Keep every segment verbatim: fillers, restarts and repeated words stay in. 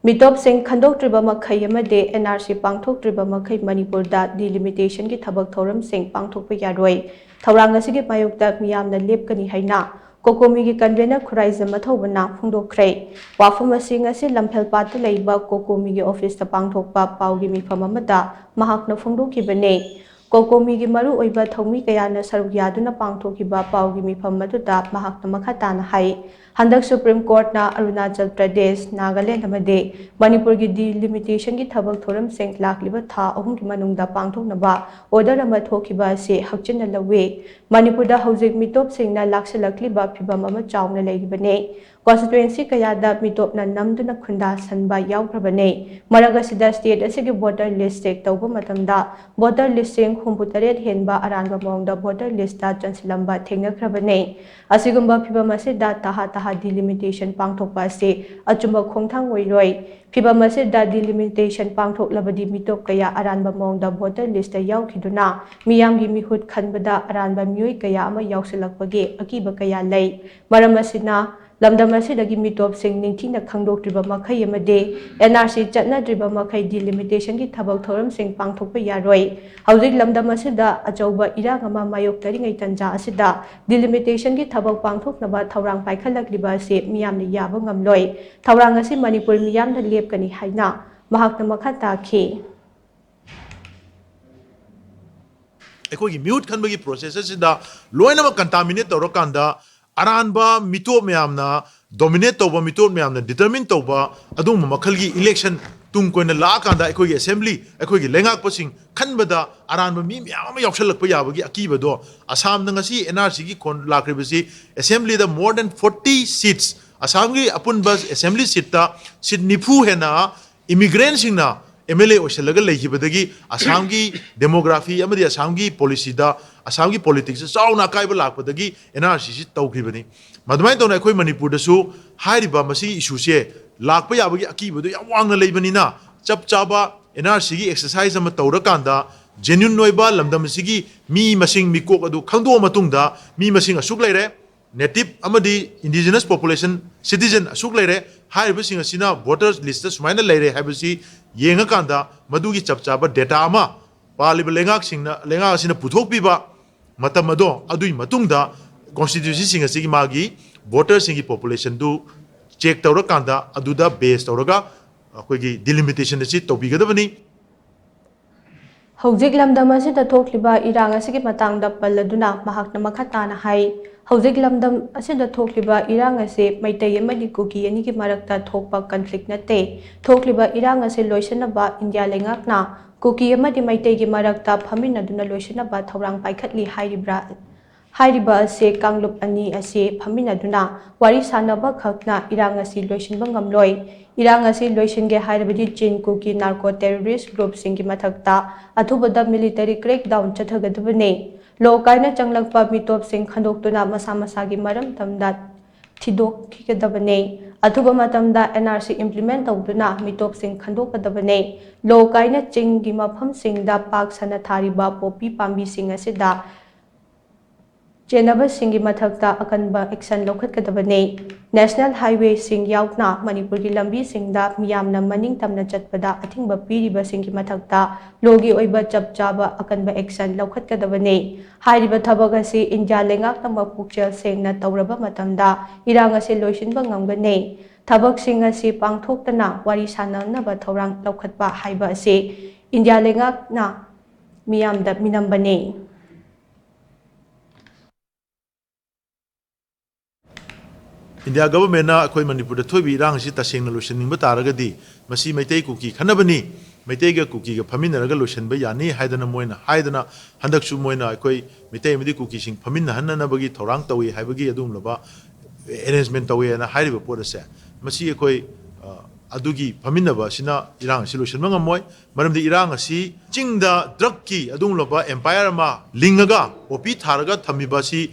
ꯃꯤꯇꯣꯞꯁꯤꯡ ꯈꯟꯗꯣꯛꯇ꯭ꯔꯤꯕ ꯃꯈꯩ ꯑꯃꯗꯤ N R C ꯄꯥꯡꯊꯣꯛꯇ꯭ꯔꯤꯕ ꯃꯈꯩ ꯃꯅꯤꯄꯨꯔꯗ ꯗꯤꯂꯤꯃꯤꯇꯦꯁꯟꯒꯤ ꯊꯕꯛ ꯊꯧꯔꯝꯁꯤꯡ ꯄꯥꯡꯊꯣꯛꯄ ꯌꯥꯔꯣꯏ꯫ ꯊꯧꯔꯥꯡ ꯑꯁꯤꯒꯤ ꯃꯥꯌꯣꯛꯇ ꯃꯤꯌꯥꯝꯅ ꯂꯦꯞꯀꯅꯤ ꯍꯥꯏꯅ ꯀꯣꯀꯣꯃꯤꯒꯤ ꯀꯟꯚꯦꯅꯔ ꯈꯨꯔꯥꯏꯖꯝ ꯃꯊꯧꯕꯅ ꯐꯣꯡꯗꯣꯛꯈ꯭ꯔꯦ꯫ ꯋꯥꯐꯝ ꯑꯁꯤ ꯉꯁꯤ ꯂꯝꯐꯦꯜꯄꯥꯠꯇ ꯂꯩꯕ ꯀꯣꯀꯣꯃꯤꯒꯤ ꯑꯣꯐꯤꯁꯇ ꯄꯥꯡꯊꯣꯛꯄ ꯄꯥꯎꯒꯤ ꯃꯤꯐꯝ ꯑꯃꯗ ꯃꯍꯥꯛꯅ ꯐꯣꯡꯗꯣꯛꯈꯤꯕꯅꯤ꯫ ꯀꯣꯀꯣꯃꯤꯒꯤ ꯃꯔꯨꯑꯣꯏꯕ ꯊꯧꯃꯤ ꯀꯌꯥꯅ ꯁꯔꯨꯛ ꯌꯥꯗꯨꯅ ꯄꯥꯡꯊꯣꯛꯈꯤꯕ ꯄꯥꯎꯒꯤ ꯃꯤꯐꯝ ꯑꯗꯨꯗ ꯃꯍꯥꯛꯅ ꯃꯈꯥ ꯇꯥꯅ ꯍꯥꯏ, ꯍꯟꯗꯛ ꯁꯨꯄ꯭ꯔꯤꯝ ꯀꯣꯔꯠꯅ ꯑꯔꯨꯅꯥꯆꯜ ꯄ꯭ꯔꯗꯦꯁ, ꯅꯥꯒꯥꯂꯦꯟꯗ ꯑꯃꯗꯤ ꯃꯅꯤꯄꯨꯔꯒꯤ ꯗꯤꯂꯤꯃꯤꯇꯦꯁꯟꯒꯤ ꯊꯕꯛ ꯊꯧꯔꯝꯁꯤꯡ ꯂꯥꯛꯂꯤꯕ ꯊꯥ ꯑꯍꯨꯝꯒꯤ ꯃꯅꯨꯡꯗ ꯄꯥꯡꯊꯣꯛꯅꯕ ꯑꯣꯔꯗꯔ ꯑꯃ ꯊꯣꯛꯈꯤꯕ ꯑꯁꯤ ꯍꯛꯆꯤꯟꯅ ꯂꯧꯏ꯫ ꯃꯅꯤꯄꯨꯔꯗ ꯍꯧꯖꯤꯛ ꯃꯤꯇꯣꯞꯁꯤꯡꯅ ꯂꯥꯛꯁꯤꯜꯂꯛꯂꯤꯕ ꯐꯤꯚꯝ ꯑꯃ ꯆꯥꯎꯅ ꯂꯩꯔꯤꯕꯅꯤ꯫ ꯀꯣꯟꯁꯇꯤꯇ꯭ꯋꯦꯟꯁꯤ ꯀꯌꯥꯗ ꯃꯤꯇꯣꯞꯅ ꯅꯝꯗꯨꯅ ꯈꯨꯟꯗꯥꯁꯟꯕ ꯌꯥꯎꯈ꯭ꯔꯕꯅꯤ꯫ ꯃꯔꯛ ꯑꯁꯤꯗ ꯁ꯭ꯇꯦꯠ ꯑꯁꯤꯒꯤ ꯚꯣꯇꯔ ꯂꯤꯁ ꯆꯦꯛ ꯇꯧꯕ ꯃꯇꯝꯗ ꯚꯣꯇꯔ ꯂꯤꯁꯤꯡ ꯍꯨꯝꯐꯨꯇꯔꯦꯠ ꯍꯦꯟꯕ ꯑꯔꯥꯟꯕ ꯃꯑꯣꯡꯗ ꯚꯣꯇꯔ ꯂꯤꯁꯇ ꯆꯟꯁꯤꯜꯂꯝꯕ ꯊꯦꯡꯅꯈ꯭ꯔꯕꯅꯤ꯫ ꯑꯁꯤꯒꯨꯝꯕ ꯐꯤꯚꯝ ꯑꯁꯤꯗ ꯇꯍꯥ ꯇꯍꯥ ꯗꯤꯂꯤꯃꯤꯇꯦꯁꯟ ꯄꯥꯡꯊꯣꯛꯄ ꯑꯁꯤ ꯑꯆꯨꯝꯕ ꯈꯣꯡꯊꯥꯡ ꯑꯣꯏꯔꯣꯏ꯫ ꯐꯤꯚꯝ ꯑꯁꯤꯗ ꯗꯤꯂꯤꯃꯤꯇꯦꯁꯟ ꯄꯥꯡꯊꯣꯛꯂꯕꯗꯤ ꯃꯤꯇꯣꯞ ꯀꯌꯥ ꯑꯔꯥꯟꯕ ꯃꯑꯣꯡꯗ ꯚꯣꯇꯔ ꯂꯤꯁꯇ ꯌꯥꯎꯈꯤꯗꯨꯅ ꯃꯤꯌꯥꯝꯒꯤ ꯃꯤꯍꯨꯠ ꯈꯟꯕꯗ ꯑꯔꯥꯟꯕ ꯃꯤꯑꯣꯏ ꯀꯌꯥ ꯑꯃ ꯌꯥꯎꯁꯤꯜꯂꯛꯄꯒꯤ ꯑꯀꯤꯕ ꯀꯌꯥ ꯂꯩ꯫ ꯃꯔꯝ ꯑꯁꯤꯅ, ꯂꯝꯗꯝ ꯑꯁꯤꯗꯒꯤ ꯃꯤꯇꯣꯞꯁꯤꯡ ꯅꯤꯡꯊꯤꯅ ꯈꯪꯗꯣꯛꯇ꯭ꯔꯤꯕ ꯃꯈꯩ ꯑꯃꯗꯤ N R C ꯆꯠꯅꯗ꯭ꯔꯤꯕ ꯃꯈꯩ ꯗꯤꯂꯤꯃꯤꯇꯦꯁꯟꯒꯤ ꯊꯕꯛ ꯊꯧꯔꯝꯁꯤꯡ ꯄꯥꯡꯊꯣꯛꯄ ꯌꯥꯔꯣꯏ꯫ ꯍꯧꯖꯤꯛ ꯂꯝꯗꯝ ꯑꯁꯤꯗ ꯑꯆꯧꯕ ꯏꯔꯥꯡ ꯑꯃ ꯃꯥꯌꯣꯛꯅꯔꯤꯉꯩ ꯇꯥꯟꯖꯥ ꯑꯁꯤꯗ ꯗꯤꯂꯤꯃꯤꯇꯦꯁꯟꯒꯤ ꯊꯕꯛ ꯄꯥꯡꯊꯣꯛꯅꯕ ꯊꯧꯔꯥꯡ ꯄꯥꯏꯈꯠꯂꯛꯂꯤꯕ ꯑꯁꯤ ꯃꯤꯌꯥꯝꯅ ꯌꯥꯕ ꯉꯝꯂꯣꯏ꯫ ꯊꯧꯔꯥꯡ ꯑꯁꯤ ꯃꯅꯤꯄꯨꯔ ꯃꯤꯌꯥꯝꯅ ꯂꯦꯞꯀꯅꯤ ꯍꯥꯏꯅ ꯃꯍꯥꯛꯅ ꯃꯈꯥ ꯇꯥꯈꯤ꯫ ꯑꯩꯈꯣꯏꯒꯤ ꯃꯤꯍꯨꯠ ꯈꯟꯕꯒꯤ ꯄ꯭ꯔꯣꯁꯦꯁ ꯑꯁꯤꯗ ꯂꯣꯏꯅꯃꯛ ꯀꯟꯇꯥꯃꯤꯅꯦꯠ ꯇꯧꯔꯀꯥꯟꯗ ꯑꯔꯥꯟꯕ ꯃꯤꯇꯣꯞ ꯃꯌꯥꯝꯅ ꯗꯣꯃꯤꯅꯦꯠ ꯇꯧꯕ, ꯃꯤꯇꯣꯞ ꯃꯌꯥꯝꯅ ꯗꯤꯇꯔꯃꯤꯟ ꯇꯧꯕ ꯑꯗꯨꯒꯨꯝꯕ ꯃꯈꯜꯒꯤ ꯏꯂꯦꯛꯁꯟ ꯇꯨꯡ ꯀꯣꯏꯅ ꯂꯥꯛꯑꯀꯥꯟꯗ ꯑꯩꯈꯣꯏꯒꯤ ꯑꯦꯁꯦꯝꯕ꯭ꯂꯤ, ꯑꯩꯈꯣꯏꯒꯤ ꯂꯩꯉꯥꯛꯄꯁꯤꯡ ꯈꯟꯕꯗ ꯑꯔꯥꯟꯕ ꯃꯤ ꯃꯌꯥꯝ ꯑꯃ ꯌꯥꯎꯁꯜꯂꯛꯄ ꯌꯥꯕꯒꯤ ꯑꯀꯤꯕꯗꯣ ꯑꯁꯥꯝꯗ ꯉꯁꯤ N R C ꯒꯤ ꯈꯣꯟ ꯂꯥꯛꯈ꯭ꯔꯤꯕꯁꯤ ꯑꯦꯁꯦꯝꯕ꯭ꯂꯤꯗ more than forty seats, ꯑꯁꯥꯝꯒꯤ ꯑꯄꯨꯟꯕ ꯑꯦꯁꯦꯝꯕ꯭ꯂꯤ ꯁꯤꯠꯇ ꯁꯤꯠ ꯅꯤꯐꯨ ꯍꯦꯟꯅ ꯏꯃꯤꯒ꯭ꯔꯦꯟꯁꯤꯡꯅ M L A ꯑꯣꯏꯁꯤꯜꯂꯒ ꯂꯩꯈꯤꯕꯗꯒꯤ ꯑꯁꯥꯝꯒꯤ ꯗꯦꯃꯣꯒ꯭ꯔꯥꯐꯤ ꯑꯃꯗꯤ ꯑꯁꯥꯝꯒꯤ ꯄꯣꯂꯤꯁꯤꯗ, ꯑꯁꯥꯝꯒꯤ ꯄꯣꯂꯤꯇꯤꯛꯁꯇ ꯆꯥꯎꯅ ꯑꯀꯥꯏꯕ ꯂꯥꯛꯄꯗꯒꯤ N R C ꯁꯤ ꯇꯧꯈꯤꯕꯅꯤ꯫ ꯃꯗꯨꯃꯥꯏꯅ ꯇꯧꯅ ꯑꯩꯈꯣꯏ ꯃꯅꯤꯄꯨꯔꯗꯁꯨ ꯍꯥꯏꯔꯤꯕ ꯃꯁꯤꯒꯤ ꯏꯁꯨꯁꯦ ꯂꯥꯛꯄ ꯌꯥꯕꯒꯤ ꯑꯀꯤꯕꯗꯣ ꯌꯥꯝ ꯋꯥꯡꯅ ꯂꯩꯕꯅꯤꯅ, ꯆꯞ ꯆꯥꯕ N R C ꯒꯤ ꯑꯦꯛꯁꯔꯁꯥꯏꯁ ꯑꯃ ꯇꯧꯔꯀꯥꯟꯗ ꯖꯦꯅ꯭ꯌꯨꯟ ꯑꯣꯏꯕ ꯂꯝꯗꯝ ꯑꯁꯤꯒꯤ ꯃꯤ ꯃꯁꯤꯡ, ꯃꯤꯀꯣꯛ ꯑꯗꯨ ꯈꯪꯗꯣꯛꯑ ꯃꯇꯨꯡꯗ ꯃꯤ ꯃꯁꯤꯡ ꯑꯁꯨꯛ ꯂꯩꯔꯦ, ꯅꯦꯇꯤꯚ ꯑꯃꯗꯤ ꯏꯟꯗꯤꯖꯤꯅꯁ ꯄꯣꯄꯨꯂꯦꯁꯟ, ꯁꯤꯇꯤꯖꯟ ꯑꯁꯨꯛ ꯂꯩꯔꯦ, ꯍꯥꯏꯔꯤꯕꯁꯤꯡ ꯑꯁꯤꯅ ꯚꯣꯇꯔ ꯂꯤꯁꯇ ꯁꯨꯃꯥꯏꯅ ꯂꯩꯔꯦ ꯍꯥꯏꯕꯁꯤ ꯌꯦꯡꯉꯀꯥꯟꯗ, ꯃꯗꯨꯒꯤ ꯆꯞ ꯆꯥꯕ ꯗꯦꯇꯥ ꯑꯃ ꯄꯥꯜꯂꯤꯕ ꯂꯩꯉꯥꯛꯁꯤꯡꯅ, ꯂꯩꯉꯥꯛ ꯑꯁꯤꯅ ꯄꯨꯊꯣꯛꯄꯤꯕ ꯃꯇꯝ ꯑꯗꯣ, ꯑꯗꯨꯒꯤ ꯃꯇꯨꯡꯗ ꯀꯣꯟꯁꯇꯤꯇ꯭ꯌꯨꯟꯁꯤꯁꯤꯡ ꯑꯁꯤꯒꯤ ꯃꯥꯒꯤ ꯚꯣꯇꯔꯁꯤꯡꯒꯤ ꯄꯣꯄꯨꯂꯦꯁꯟꯗꯨ ꯆꯦꯛ ꯇꯧꯔꯀꯥꯟꯗ, ꯑꯗꯨꯗ ꯕꯦꯁ ꯇꯧꯔꯒ ꯑꯩꯈꯣꯏꯒꯤ ꯗꯤꯂꯤꯃꯤꯇꯦꯁꯟ ꯑꯁꯤ ꯇꯧꯕꯤꯒꯗꯕꯅꯤ꯫ ꯍꯧꯖꯤꯛ ꯂꯝꯗꯝ ꯑꯁꯤꯗ ꯊꯣꯛꯂꯤꯕ ꯏꯔꯥꯡ ꯑꯁꯤꯒꯤ ꯃꯇꯥꯡꯗ ꯄꯜꯂꯗꯨꯅ ꯃꯍꯥꯛꯅ ꯃꯈꯥ ꯇꯥꯅ ꯍꯥꯏ, ꯍꯧꯖꯤꯛ ꯂꯝꯗꯝ ꯑꯁꯤꯗ ꯊꯣꯛꯂꯤꯕ ꯏꯔꯥꯡ ꯑꯁꯤ ꯃꯩꯇꯩ ꯑꯃꯗꯤ ꯀꯨꯀꯤ ꯑꯅꯤꯒꯤ ꯃꯔꯛꯇ ꯊꯣꯛꯄ ꯀꯟꯐ꯭ꯂꯤꯛ ꯅꯠꯇꯦ꯫ ꯊꯣꯛꯂꯤꯕ ꯏꯔꯥꯡ ꯑꯁꯤ ꯂꯣꯏꯁꯤꯟꯅꯕ ꯏꯟꯗꯤꯌꯥ ꯂꯩꯉꯥꯛꯅ ꯀꯨꯀꯤ ꯑꯃꯗꯤ ꯃꯩꯇꯩꯒꯤ ꯃꯔꯛꯇ ꯐꯝꯃꯤꯟꯅꯗꯨꯅ ꯂꯣꯏꯁꯤꯟꯅꯕ ꯊꯧꯔꯥꯡ ꯄꯥꯏꯈꯠꯂꯤ ꯍꯥꯏꯔꯤꯕ꯭ꯔꯥ? ꯍꯥꯏꯔꯤꯕ ꯑꯁꯤ ꯀꯥꯡꯂꯨꯞ ꯑꯅꯤ ꯑꯁꯤ ꯐꯝꯃꯤꯟꯅꯗꯨꯅ ꯋꯥꯔꯤ ꯁꯥꯟꯅꯕ ꯈꯛꯅ ꯏꯔꯥꯡ ꯑꯁꯤ ꯂꯣꯏꯁꯤꯟꯕ ꯉꯝꯂꯣꯏ꯫ ꯏꯔꯥꯡ ꯑꯁꯤ ꯂꯣꯏꯁꯤꯟꯒꯦ ꯍꯥꯏꯔꯕꯗꯤ ꯆꯤꯟ ꯀꯨꯀꯤ ꯅꯥꯔꯀꯣ ꯇꯦꯔꯣꯔꯤꯁ ꯒ꯭ꯔꯨꯞꯁꯤꯡꯒꯤ ꯃꯊꯛꯇ ꯑꯊꯨꯕꯗ ꯃꯤꯂꯤꯇꯔꯤ ꯀ꯭ꯔꯦꯛꯗꯥꯎꯟ ꯆꯠꯊꯒꯗꯕꯅꯤ꯫ ꯂꯣ ꯀꯥꯏꯅ ꯆꯪꯂꯛꯄ ꯃꯤꯇꯣꯞꯁꯤꯡ ꯈꯟꯗꯣꯛꯇꯨꯅ ꯃꯁꯥ ꯃꯁꯥꯒꯤ ꯃꯔꯝ ꯇꯝꯗ ꯊꯤꯗꯣꯛꯈꯤꯒꯗꯕꯅꯤ꯫ ꯑꯊꯨꯕ ꯃꯇꯝꯗ ꯑꯦꯟ ꯑꯥꯔ ꯁꯤ ꯏꯝꯄ꯭ꯂꯤꯃꯦꯟ ꯇꯧꯗꯨꯅ ꯃꯤꯇꯣꯞꯁꯤꯡ ꯈꯟꯗꯣꯛꯀꯗꯕꯅꯤ꯫ ꯂꯣ ꯀꯥꯏꯅ ꯆꯤꯡꯒꯤ ꯃꯐꯝꯁꯤꯡꯗ ꯄꯥꯛ ꯁꯟꯅ ꯊꯥꯔꯤꯕ ꯄꯣꯄꯤ ꯄꯥꯝꯕꯤꯁꯤꯡ ꯑꯁꯤꯗ ꯆꯦꯟꯅꯕꯁꯤꯡꯒꯤ ꯃꯊꯛꯇ ꯑꯀꯟꯕ ꯑꯦꯛꯁꯟ ꯂꯧꯈꯠꯀꯗꯕꯅꯤ꯫ ꯅꯦꯁꯅꯦꯜ ꯍꯥꯏꯋꯦꯁꯤꯡ ꯌꯥꯎꯅ ꯃꯅꯤꯄꯨꯔꯒꯤ ꯂꯝꯕꯤꯁꯤꯡꯗ ꯃꯤꯌꯥꯝꯅ ꯃꯅꯤꯡ ꯇꯝꯅ ꯆꯠꯄꯗ ꯑꯊꯤꯡꯕ ꯄꯤꯔꯤꯕꯁꯤꯡꯒꯤ ꯃꯊꯛꯇ ꯂꯣꯒꯤ ꯑꯣꯏꯕ ꯆꯞ ꯆꯥꯕ ꯑꯀꯟꯕ ꯑꯦꯛꯁꯟ ꯂꯧꯈꯠꯀꯗꯕꯅꯤ꯫ ꯍꯥꯏꯔꯤꯕ ꯊꯕꯛ ꯑꯁꯤ ꯏꯟꯗꯤꯌꯥ ꯂꯩꯉꯥꯛꯅ ꯃꯄꯨꯛꯆꯦꯜ ꯁꯦꯡꯅ ꯇꯧꯔꯕ ꯃꯇꯝꯗ ꯏꯔꯥꯡ ꯑꯁꯤ ꯂꯣꯏꯁꯤꯟꯕ ꯉꯝꯒꯅꯤ꯫ ꯊꯕꯛꯁꯤꯡ ꯑꯁꯤ ꯄꯥꯡꯊꯣꯛꯇꯅ ꯋꯥꯔꯤ ꯁꯥꯅꯅꯕ ꯊꯧꯔꯥꯡ ꯂꯧꯈꯠꯄ ꯍꯥꯏꯕ ꯑꯁꯤ ꯏꯟꯗꯤꯌꯥ ꯂꯩꯉꯥꯛꯅ ꯃꯤꯌꯥꯝꯗ ꯃꯤꯅꯝꯕꯅꯤ꯫ ꯏꯟꯗꯤꯌꯥ ꯒꯚꯔꯟꯃꯦꯟꯠꯅ ꯑꯩꯈꯣꯏ ꯃꯅꯤꯄꯨꯔꯗ ꯊꯣꯛꯏꯕ ꯏꯔꯥꯡ ꯑꯁꯤ ꯇꯁꯦꯡꯅ ꯂꯣꯏꯁꯤꯟꯅꯤꯡꯕ ꯇꯥꯔꯒꯗꯤ, ꯃꯁꯤ ꯃꯩꯇꯩ ꯀꯨꯀꯤ ꯈꯟꯅꯕꯅꯤ, ꯃꯩꯇꯩꯒ ꯀꯨꯀꯤꯒ ꯐꯝꯃꯤꯟꯅꯔꯒ ꯂꯣꯏꯁꯤꯟꯕ ꯌꯥꯅꯤ ꯍꯥꯏꯗꯅ ꯃꯣꯏꯅ ꯍꯥꯏꯗꯅ, ꯍꯟꯗꯛꯁꯨ ꯃꯣꯏꯅ ꯑꯩꯈꯣꯏ ꯃꯩꯇꯩ ꯑꯃꯗꯤ ꯀꯨꯀꯤꯁꯤꯡ ꯐꯝꯃꯤꯟꯅꯍꯟꯅꯅꯕꯒꯤ ꯊꯧꯔꯥꯡ ꯇꯧꯏ ꯍꯥꯏꯕꯒꯤ ꯑꯗꯨꯒꯨꯝꯂꯕ ꯑꯦꯔꯦꯟꯖꯃꯦꯟꯠ ꯇꯧꯋꯦꯅ ꯍꯥꯏꯔꯤꯕ ꯄꯣꯠ ꯑꯁꯦ, ꯃꯁꯤ ꯑꯩꯈꯣꯏ, ꯑ, ꯑꯗꯨꯒꯤ ꯐꯝꯃꯤꯟꯅꯕ ꯑꯁꯤꯅ ꯏꯔꯥꯡ ꯑꯁꯤ ꯂꯣꯏꯁꯤꯟꯕ ꯉꯝꯃꯣꯏ꯫ ꯃꯔꯝꯗꯤ ꯏꯔꯥꯡ ꯑꯁꯤ ꯆꯤꯡꯗ ꯗ꯭ꯔꯒꯀꯤ ꯑꯗꯨꯒꯨꯝꯂꯕ ꯑꯦꯝꯄꯥꯌꯔ ꯑꯃ ꯂꯤꯡꯉꯒ ꯄꯣꯄꯤ ꯊꯥꯔꯒ ꯊꯝꯃꯤꯕ ꯑꯁꯤ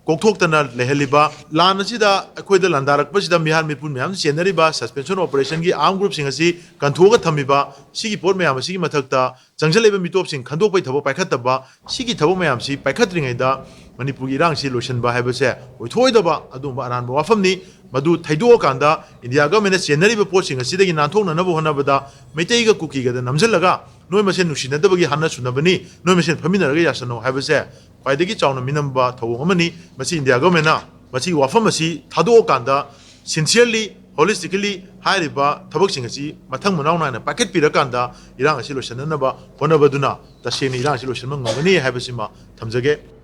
ꯀꯣꯛꯊꯣꯛꯇꯅ ꯂꯩꯍꯜꯂꯤꯕ, ꯂꯥꯟ ꯑꯁꯤꯗ ꯑꯩꯈꯣꯏꯗ ꯂꯥꯟꯗꯥꯔꯛꯄꯁꯤꯗ ꯃꯤꯍꯥꯠ ꯃꯤꯄꯨꯟ ꯃꯌꯥꯝ ꯆꯦꯟꯅꯔꯤꯕ, suspension operationꯒꯤ armed groupꯁꯤꯡ ꯑꯁꯤ ꯀꯟꯊꯣꯛꯑꯒ ꯊꯝꯃꯤꯕ, ꯁꯤꯒꯤ ꯄꯣꯠ ꯃꯌꯥꯝ ꯑꯁꯤꯒꯤ ꯃꯊꯛꯇ ꯆꯪꯁꯤꯜꯂꯛꯏꯕ ꯃꯤꯇꯣꯞꯁꯤꯡ ꯈꯟꯗꯣꯛꯄꯒꯤ ꯊꯕꯛ ꯄꯥꯏꯈꯠꯇꯕ, ꯁꯤꯒꯤ ꯊꯕꯛ ꯃꯌꯥꯝꯁꯤ ꯄꯥꯏꯈꯠꯇ꯭ꯔꯤꯉꯩꯗ ꯃꯅꯤꯄꯨꯔꯒꯤ ꯏꯔꯥꯡꯁꯤ ꯂꯣꯏꯁꯤꯟꯕ ꯍꯥꯏꯕꯁꯦ ꯑꯣꯏꯊꯣꯛꯑꯣꯏꯗꯕ ꯑꯗꯨꯒꯨꯝꯕ ꯑꯔꯥꯟꯕ ꯋꯥꯐꯝꯅꯤ꯫ ꯃꯗꯨ ꯊꯩꯗꯣꯛꯑꯀꯥꯟꯗ India governmentꯅ ꯆꯦꯟꯅꯔꯤꯕ ꯄꯣꯠꯁꯤꯡ ꯑꯁꯤꯗꯒꯤ ꯅꯥꯟꯊꯣꯛꯅꯅꯕ ꯍꯣꯠꯅꯕꯗ ꯃꯩꯇꯩꯒ ꯀꯨꯀꯤꯒꯗ ꯅꯝꯁꯤꯜꯂꯒ ꯅꯣꯏ ꯃꯁꯦꯟ ꯅꯨꯡꯁꯤꯅꯗꯕꯒꯤ ꯍꯥꯟꯅ ꯁꯨꯅꯕꯅꯤ, ꯅꯣꯏ ꯃꯁꯦꯟ ꯐꯝꯃꯤꯟꯅꯔꯒ ꯌꯥꯁꯅꯧ ꯍꯥꯏꯕꯁꯦ ꯈ꯭ꯋꯥꯏꯗꯒꯤ ꯆꯥꯎꯅ ꯃꯤꯅꯝꯕ ꯊꯧꯑꯣꯡ ꯑꯃꯅꯤ꯫ ꯃꯁꯤ India governmentꯅ ꯃꯁꯤꯒꯤ ꯋꯥꯐꯝ ꯑꯁꯤ ꯊꯥꯗꯣꯛꯑꯀꯥꯟꯗ sincerely, holistically ꯍꯥꯏꯔꯤꯕ ꯊꯕꯛꯁꯤꯡ ꯑꯁꯤ ꯃꯊꯪ ꯃꯅꯥꯎ ꯅꯥꯏꯅ ꯄꯥꯏꯈꯠꯄꯤꯔꯀꯥꯟꯗ ꯏꯔꯥꯡ ꯑꯁꯤ ꯂꯣꯏꯁꯤꯟꯅꯅꯕ ꯍꯣꯠꯅꯕꯗꯨꯅ ꯇꯁꯦꯡꯅ ꯏꯔꯥꯡ ꯑꯁꯤ ꯂꯣꯏꯁꯤꯟꯕ ꯉꯝꯒꯅꯤ ꯍꯥꯏꯕꯁꯤꯃ ꯊꯝꯖꯒꯦ꯫